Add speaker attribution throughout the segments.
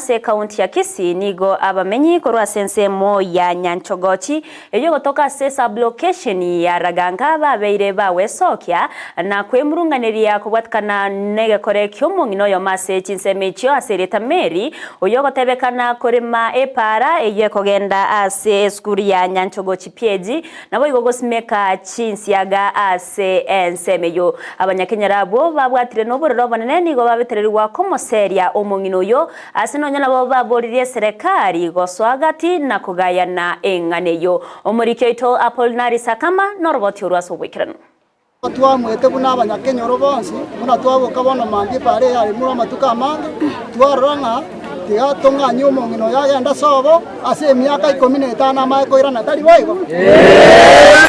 Speaker 1: ase ekaunti ya Kisii nigo abamenyi korwa ase ensemo ya Nyanchogochi eyio egotoka ase sub-location ya Raganga babeire bagwesokia na kwemurunganeria kobwatikana negekore ki'omong'ina oyomo ase chinsemo echio ase erieta Mary oyio ogotebekana korema epaara eyio ekogenda ase esukuru ya Nyanchogochi PAG Naboigo gosimeka chinsiaga ase ensemo eyio. Abanyakenyoro abwo babwatire nobororo obonene nigo babetererigwa komoseria omong'ina oyio, ase nonya nabo baboririe eserekari gosoa gati na kogayana eng'ana eyio. Omoriki oito Apolinari Sakama noroboti orwo ase oboikeranu.
Speaker 2: Twamwete buna abanyakenyoro bonsi, buna twaboka bono mambia epaara eye yaremurwe amatuko amange, twarora ng'a tiga tong'anyie omong'ina oyo agende ase obo ase emiaka ikomi na etano amaye koirana, tari boigo?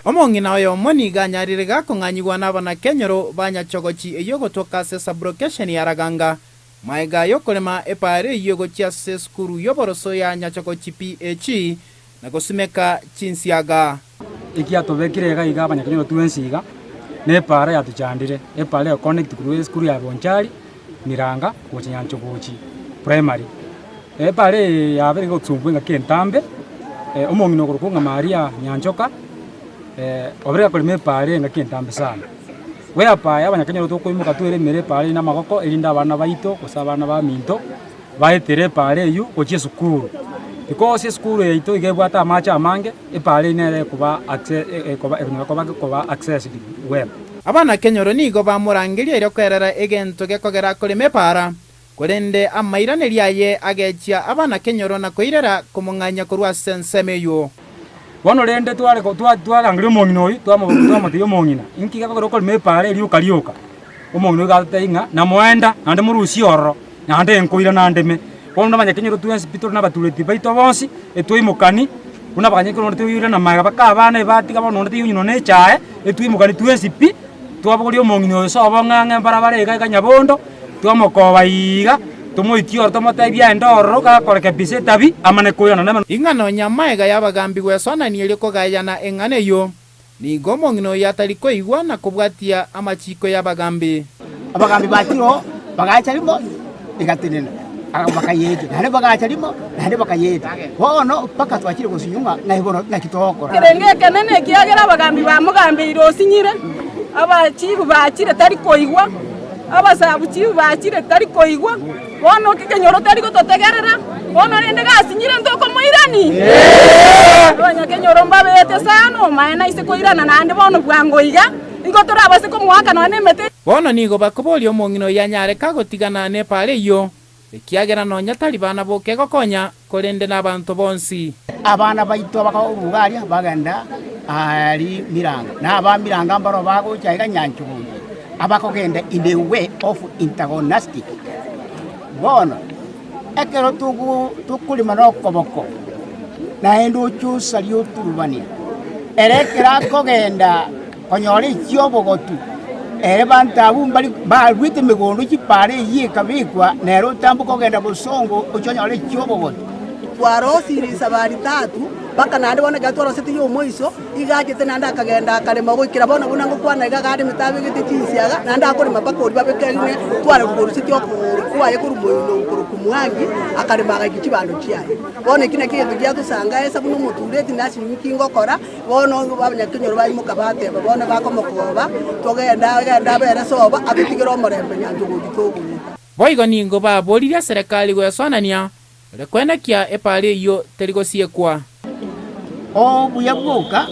Speaker 3: Omong'ina oyomo nigo anyarire gakong'anyigwa nabanakenyoro ba Nyachogochi eyio egotoka ase Sub-location ya Raganga, magega y'okorema epaara eyio gochia ase esukuru y'oboroso ya Nyachogochi PAG na gosimeka chinsiaga.
Speaker 4: Ekiatobekire iga iga abanyakenyoro twensi iga, na epaara yatochandire, epaara ego connect korwa esukuru ya Bonchari, Miranga, gocha Nyanchogochi primary. Epaara eye yabeire egosumbua engaki entambe, omong'ina okorokwa ng'a Maria Nyanchoka, obeire gakorema epaara eye engaki entambe sana. Whereby abanyakenyoro tokoimoka tweremere epaara eye na amagoko erinde abana baito gose abana baminto. Baetere epaara eyio gochia esukuru, because esukuru yaito iga ebwate amache amange, epaara eyio nere ekoba acce ekoba ekonyara koba koba accessed well.
Speaker 3: Abanakenyoro nigo bamorangeria erio kwerera egento gekogera akorema epaara, korende amairanerio aye agechia abanakenyoro na koirera komong'anyia korwa ase ensemo eyio.
Speaker 4: Bono rende tware twarangeria omong'ina oyio, twamotebia omong'ina, inki gekogera okorema epaara eria rioka rioka? Omong'ina oyio agatotebia ng'a namoenda naende morusie ororo. Naende nkoirana ndeme. Bono nabanyakenyoro twensi pi tore nabatureti baito bonsi, etwaimokani, buna abakanyakero onde toirana magega mpaka abana ebatiga bono onde taiyo nonya echae, etwaimokani twensi pi, twabogoria omong'ina oyo sobo ng'a ang'e mbarabara iga iga nyabondo, twamokoba iiga, tomoikie ororo tomotebie aende ororo gakorekebisa etabi, amane koirana neme.
Speaker 3: Ing'a nonya magega y'abagambi gwesonania erio kogayana eng'ana eyio, Nigo omong'ina oyo atari koigwa na kobwatia amachiiko y'abagambi.
Speaker 5: Abagambi ba Tiro bagacha rimo, egatenena, bakayeeta, naende bagacha rimo, naende bakayeeta. Bono mpaka twachire gosinywa ng'a ng'ai bono naki togokora.
Speaker 6: Ekerengo ekenene ekiagera abagambi bamogambeire osinyire, abachifu bachire tari koigwa, abasabuchifu bachire tari koigwa. Bono ekenyoro tari gototegerera, bono rende gasinyire ntokomoirani? Abanyakenyoro mbabeete sana omaene aise koirana naende bono bwango iga, nigo torabase komoaka nonya nemete.
Speaker 3: Bono nigo bakoboria omong'ina oyio anyare kagotigana nepaara eyio, ekiagera nonya tari bana boka egokonya, korende nabanto bonsi.
Speaker 5: Abana baito bakaruga aria bagenda aria Miranga, na aba Miranga mbaro bagocha iga Nyanchugundi, abakogenda in the way of antagonistic. Bono, ekero tokorema nokoboko, naende oche osarie oturubanie, ere ekero akogenda konyora echiobogotu, ere banto abwo mbari baruete megondo chipara eyio ekabekwa, nere otamboka ogenda bosongo oche onyore echiobogotu.
Speaker 7: Twarosirie isabari tatu, mpaka naende bono ekero twarosetie ya omoiso, iga achete naende akagenda akarema goikera bono buna ngokwana iga akaremete abegete chinsiaga, naende akorema mpaka oria babeke ng'e tware korusetie okogoro kwaye korwa moino korokwa mwangi, akarema agaikia chibando chiaye. Bono eki nakio egento giatosangaesa buna omotureti nasinywe ki ngokora, Bono abanyakenyoro baimoka bateba, Bono bakomokoba, togende agende abere sobo, atotigere omorembe nyancha ogochia togoeta.
Speaker 3: Boigo nigo baboririe eserekari gwesoanania, ere kwenekia epaara eyio teri gosiekwa.
Speaker 5: Obuya bwoka,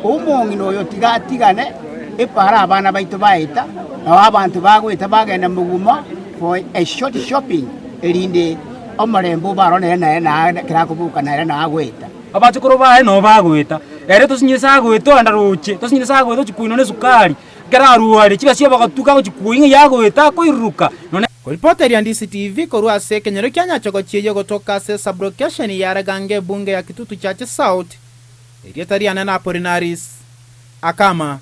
Speaker 5: omong'ina oyo tiga atigane epaara abana baito baeta, nao abanto bagoeta bagenda moguma for a short shopping, erinde omorembe obe aro nere naye ekero akoboka nere nagoeta.
Speaker 4: Abachokoro baye nabo bagoeta, ere tosinyire ase agoeta ogenda roche, tosinyire ase agoeta ochia koinwa na esukari, ekero arware chibesa chi'obogotu agochia koinywa ng'a yagoeta akoiruruka nonye.
Speaker 3: Koripoteria Ndisi TV korwa ase ekenyoro kia Nyachogochi eyio gotoka ase Sub-location ya Ragange ebunge ya Kitutu Church South, erieta riane na Apolinaris Akama.